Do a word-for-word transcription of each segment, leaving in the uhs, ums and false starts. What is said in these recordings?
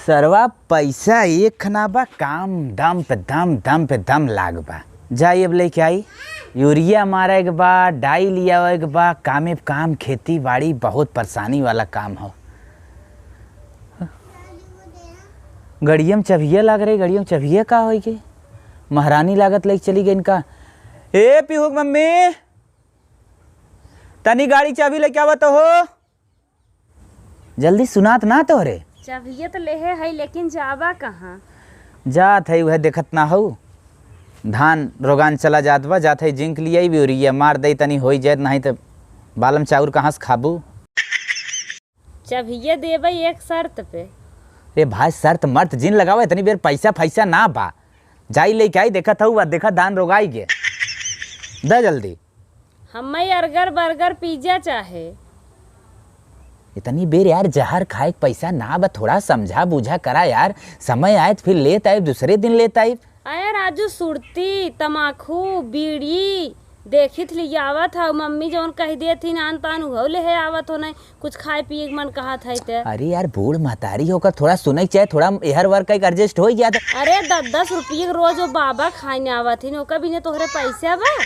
सरवा पैसा एक ना बा, काम दम पे दम, दम पे दम लाग बा। जाई अब लेके आई, यूरिया मारे के बा, डाई लियावे के बा, कामे पे काम, खेती बाड़ी बहुत परेशानी वाला काम हो। गड़िया में चबिया लाग रही, गड़िया में चबिया का होई के? महारानी लागत लेके चली गई इनका। ए पीहू के मम्मी, तनी गाड़ी चाबी लेके आवा तो हो। जल्दी सुनात ना तोहरे। चाबिये तो लेहे है, लेकिन जाबा कहाँ? जात है, वह देखत ना हो, धान रोगान चला जात बा, जात है जिंक लियाई, यूरिया मार दे, तनी होई जात, नहीं तो बालम चाउर कहाँ से खाबू? चाबिये देबे एक शर्त पे। ए भाई, शर्त मर्त जिन लगावा, इतनी बेर पैसा फैसा ना बा। जाई लेके आई, देखत हऊ, देखा धान रोगाई गे। दे जल्दी। हमें अर्गर बर्गर पिज्जा चाहे। इतनी बेर यार, जहर खाए के पैसा ना बा, थोड़ा समझा बूझा करा यार। समय आए तो फिर लेत आए, दूसरे दिन लेत आए। अरे राजू, सुरती, तमाखू, बीड़ी, देखित लियावत हऊ, मम्मी जौन कह देथिन आन तान उहौ लेहे आवत हो, नहीं कुछ खाए पिए के मन कहत है ते। अरे यार, बूढ़ महतारी होकर थोड़ा सुने के चाहे, थोड़ा एहर वर का एक adjust हो गया था। अरे दस दस रुपये के रोज वो बाबा खाए ने आवत हिन, ओकर बिने तोहरे पैसा बा?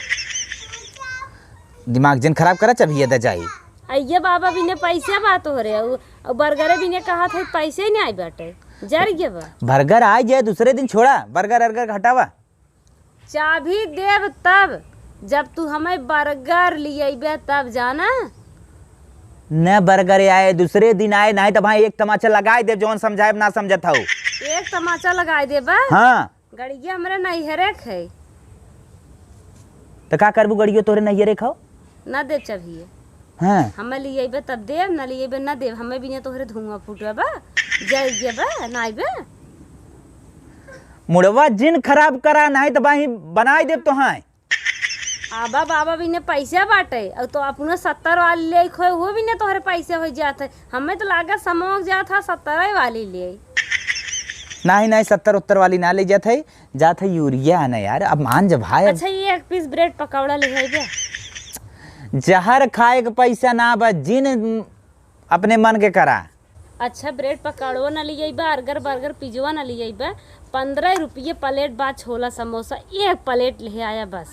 दिमाग जिन खराब करा, चबिया दे जाई। अइये बाबा बिने पैसा बा तोहरे, अउ, अउ बर्गरे बिने कहत है पैसे ही नहीं आई बाटे, जर गए बा। बर्गर आ जाए दूसरे दिन, छोड़ा बर्गर अर्गर हटावा। चाबी देब तब, जब तू हमें बर्गर लियबे तब जाना। न बर्गर आए, दूसरे दिन आए, नहीं तो भाई एक तमाचा लगाए देब, जौन समझाएब ना समझत हऊ। एक तमाचा लगाए देबा? हाँ। गड़िया हमरे नैहरे के है। तो का करबू, गड़ियो तोहरे नैहरे के हौ? ना देब चाबिये। हाँ। हमें लियबे तब देब, ना लियबे ना देब। हमें बिना तोहरे धुआं फूटबा, जाइए बा, ना आइबे। मुड़वा जिन खराब करा, नहीं तो बाही बनाई देब तोहाय। आबा बाबा बिने पैसा बाटे, और तो अपनो सत्तर वाली ले खोए, वो बिने तोहरे पैसे हो जात है। हमें तो लागत समोक जात है सत्तर वाली ले। नहीं, नहीं, सत्तर उत्तर वाली ना ले जात है, जात है यूरिया है ना यार, अब मान जा भाई। अच्छा, ये एक पीस ब्रेड पकौड़ा ले आइबे। जहर खाए के पैसा ना बा, जिन अपने मन के करा। अच्छा, ब्रेड पकौड़ो ना लियाइबा, अर्गर बर्गर पिज्जवा ना लियाइबा, पन्द्रह रुपये प्लेट बा छोला समोसा, एक प्लेट ले आया बस।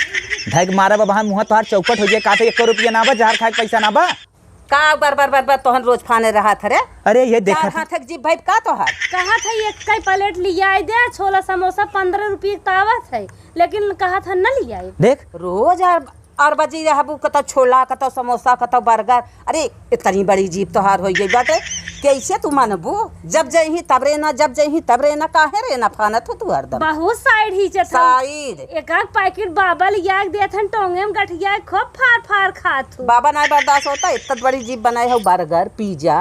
धैक मारा बा, मुँह तोहार चौपट हो जाए, का तो एको रुपया ना बा, जहर खाए के पैसा ना बा। का बर बर बर बर तोहन रोज फाने रहा था रे? अरे ये देखा चार था। हाथ एक जीभ भाई का तोहार? कहा था एक कई प्लेट लियाई दे, छोला समोसा पन्द्रह रुपये के तावत है, लेकिन कहा था न लियाई। देख। रोज यार अरबजी रहबू, कतौ छोला, कतौ समोसा, कतौ बर्गर। अरे, इतनी बड़ी जीभ तोहार होइ गई बाटे, कैसे तू मनबू? जब जइही तब रेना, जब जइही तब रेना, काहे रेना फानत हो तू हरदम? बहुत साइड ही चथन। साइड? एक आध पैकेट बाबा लिया के देत हन, टोंगे में गठिया के खूब फार फार खात हो। बाबा नाय बर्दाश्त होता, इतना बड़ी जीभ बनाए हो, बर्गर, पिज्जा,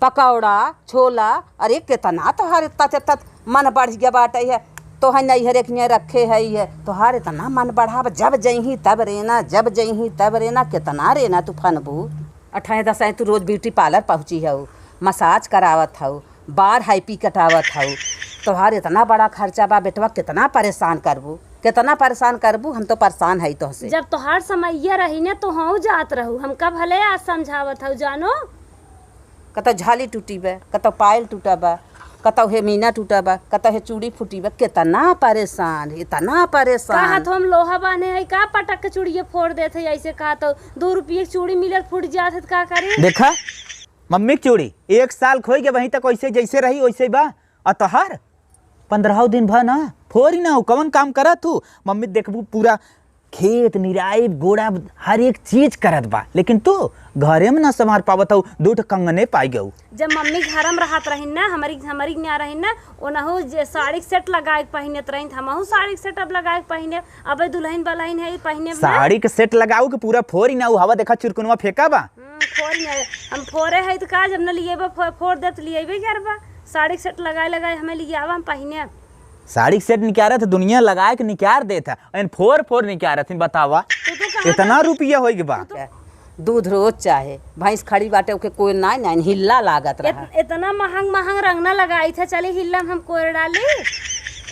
पकौड़ा, छोला, अरे, केतना तोहार इतना, इतना मन बढ़ गया बाटे है, तोहर नैहरे के नियर रखे है है, तोहार इतना मन बढ़ाब, जब जइही तब रेना, जब जइही तब रेना, केतना रेना तू फनबू। अठाए दसाए तू रोज ब्यूटी पार्लर पहुँची हऊ, मसाज करावत हऊ, बार हाइपी कटावत हऊ, तोहार इतना बड़ा खर्चा बा बेटवा, केतना परेशान करबू, केतना परेशान करबू, हम तो परेशान हई तोहसे। जब तोहार समैया रही ने तो हऊ जात रहू, हमका भले आज समझावत हऊ जानो। कतौ झाली टूटी बा, कतौ पायल टूटा बा, कतौ हे मीना टूटा बा, कतौ हे चूड़ी फूटी बा। केतना परेशान, इतना परेशान। कहा तो हम लोहा बांधे है, का पटक के चूड़िया फोड़ देत है, ऐसे कहा तो दो रुपये की चूड़ी मिलत फूट जात है, तो का करी? देखा, मम्मी के चूड़ी एक साल खोई के वहीं तक वैसे जैसे रही वैसे बा, और तोहार पन्द्रह दिन भर ना फोरी ना हो, कवन काम करत तू? मम्मी देखबू पूरा खेत निराई, गोड़ा, हर एक चीज करत बा, लेकिन तू घरे में ना संभार पावत हऊ, दू ठो कंगने पाई गऊ। जब मम्मी घर में रहत रही ना, हमारी, हमारी ना रही ना, ओनहु जे साड़ी के सेट लगाए के पहिनत रही, हमहू साड़ी के सेट अब लगाए के पहिने, अबे दुल्हन बलहन है, पहिने ना। साड़ी के सेट लगाऊ के पूरा फोरी ना, उ हवा देखा चुरकुनवा फेंका बा। हम्म, फोरी ना, हम फोरे है तो का, जब न लिएबा, फो-, फोर दे तो लिएबे करबा, साड़ी के सेट लगाए लगाए हमें लियावा, हम पहिने। साड़ी के सेट निकारे थे, दुनिया लगाए के निकार देत है, एन फोर फोर निकारे थे, बतावा। तू तो कहा इतना था रुपया होई के बा। तू तो दूध रोज चाहे, भैंस खड़ी बाटे, ओके कोई नाई, नाई, हिल्ला लागत रहा। इत-, इतना महंग, महंग रंगना लगाई थे, चली हिल्ला में हम कोयर डाली।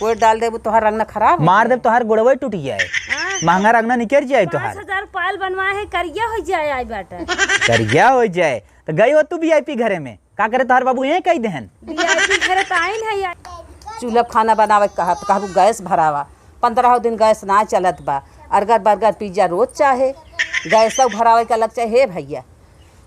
कोयर डाल देबू, तोहार रंगना खराब हो मार जाए। देब, तोहार गोड़वे टूट जाए। हाँ। महंगा रंगना निकर जाए तोहार। पाँच हजार पायल बनवाए है, करिया हो जाए, आई बाटे। करिया हो जाए, तो गई हो तू VIP घरे में। का करे तोहार बाबू, यहीं कहि देहन? VIP घरे त आइन है यार। चूल्हा खाना बनावे के कहत, कहबू गैस भरावा। पन्द्रह दिन गैस ना चलत बा। अर्गर बर्गर पिज्जा रोज चाहे, गैसौ भरावे के अलग चाहे। हे भइया,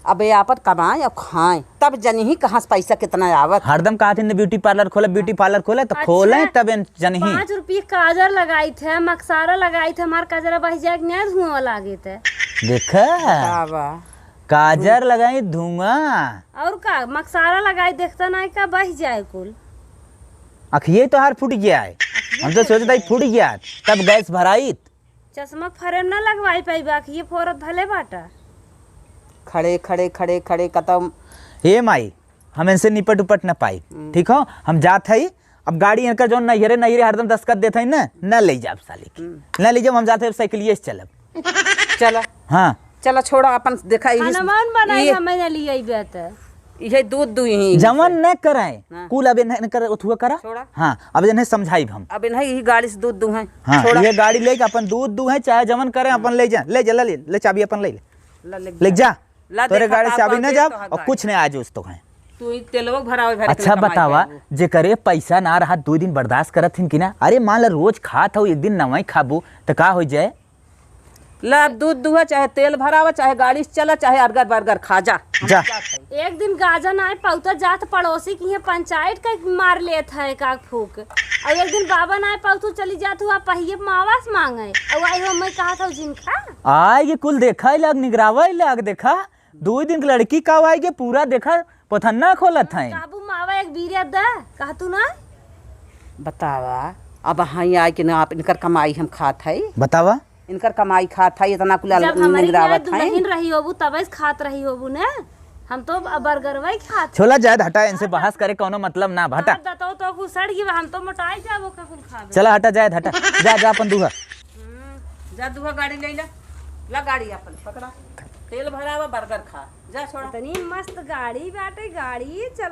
अब ये आपन कमाएं और खाएं, तब जनिही कहाँ से पैसा कितना आवत। हरदम कहत हिन ब्यूटी पार्लर खोले, ब्यूटी पार्लर खोले, त अच्छा, खोलें तब एन जनिही। पाँच रुपये काजर लगाइत है, मक्सारा लगाइत है, हमार काजरा बहि जाए के न्याय धुआं लागे त। देखा? बतावा। काजर लगाई धुआं। और का, मक्सारा लगाई देखता नाहीं का बहि जाए कुल। अखिये तोहार फूट गया है। हम तो सोचत हई फूट गया, तब गैस भराइत। चश्मा के frame ना लगवाई पाइबा, अखिये फोरत भले बाटा। खड़े, खड़े, खड़े, खड़े, कतम। हे माई, हम इनसे निपट उपट न पाई। हम्म। ठीक हो, हम जात हई। अब गाड़ी इनकर जौन नैहरे, नैहरे हरदम दस्तखत देत हई न, न ले जाब साली के। हम्म। न ले जाब, हम जात हई, अब साइकिलिये से चलब। चला। हाँ। चला, छोड़ा, अपन देखा, इही हनुमान बनाई, इहे हमें न लियाई बेत। इहे दूध दुही। जवन न कराए, हाँ। कुल अब इन्हें, इनकर उथुआ करा। छोड़ा। हाँ, अब इन्हें समझाइब हम। अब इन्हें यही गाड़ी से दूध दुहे। हाँ, छोड़ा। ये गाड़ी लेके अपन दूध दुहे, चाहे जवन करे, अपन ले जा, ले जा, ले ले, ले चाबी अपन ले ले। ला, ले ले जा। जा। ला, तोरे देखा गाड़ी का से अभी बात न है, जाब, तोहार और गाड़ी। कुछ नहीं आज उस तो है। तू ही तेलवा भरावे भरे के अच्छा कमाई बतावा, करबू। जेकरे पैसा ना रहा, दो दिन बर्दाश्त करत हिन कि ना? अरे मान ला रोज खात हो, एक दिन नवाई खाबू, त का हो जाए? ला, अब दूध दुहा, चाहे तेल भरावा, चाहे गाड़ी से चला, चाहे अर्गर बर्गर खा जा। जा। एक दिन गाजा ना पाउता जात पड़ोसी की है पंचायत का मार लेत है का फूक। और एक दिन बाबा ना पाउतू चली जात हुआ पहिए मावा से मांगे। और आई हो मैं कहा था जिनका। आए ये कुल देखा ही लाग, निगरावा ही लाग, देखा। दो दिन के लड़की का आए के पूरा देखा पथन्ना खोलत है। काबू मावा एक बीरिया दे, कहा तू ना? बतावा, अब हाँ आए के ना आप इनकर कमाई हम खात है। बतावा। इनकर कमाई खात है, इतना कुल जब हमारी निगरावत है। दुल्हन रही होबू तबे से खात रही होबू ने। हम तो अब बर्गरवा ही खात। छोला जाए हटा, इनसे बहस करे कौनो मतलब ना बा, हटा। हाँ, दतो तो कुल सड़ गई बा, हम तो मोटाई जाबो का कुल खाबे। चला हटा जाए हटा, जा जा अपन दुहा। हम्म, जा दुहा गाड़ी ले ला, ला गाड़ी अपन पकड़ा, तेल भरावा, बर्गर खा, जा छोड़ा। इतनी मस्त गाड़ी बाटे, गाड़ी चल।